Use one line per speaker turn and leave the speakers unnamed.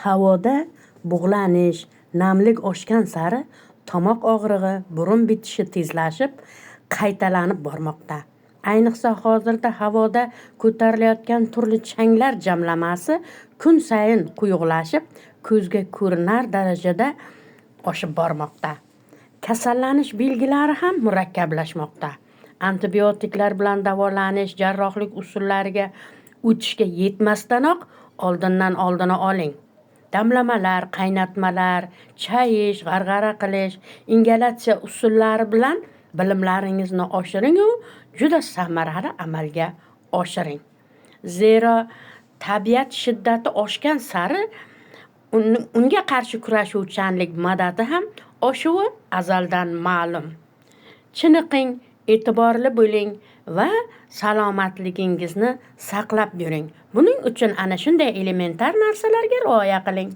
Havoda bug'lanish, namlik oshgan sari tomoq og'rig'i, burun bitishi tezlashib, qaytalanib bormoqda. Ayniqsa, hozirda havoda ko'tarilayotgan turli changlar jamlamasi kun sayin quyuqlashib, ko'zga ko'rinar darajada oshib bormoqda. Kasallanish belgilari ham murakkablashmoqda. Antibiotiklar bilan davolanish, jarrohlik usullariga o'tishga yetmasdanoq oldindan oldini oling. Damlamalar, qaynatmalar, chayish, g'arg'ara qilish, ingalyatsiya usullari bilan bilimlaringizni oshiring-u, juda samarali amalga oshiring. Zero tabiat shiddati oshgan sari unga qarshi kurashuvchanlik madadi ham oshuvi azaldan ma'lum. Chiniqing, e'tiborli bo'ling va salomatligingizni saqlab yuring. Buning uchun ana shunday elementar narsalarga rioya qiling.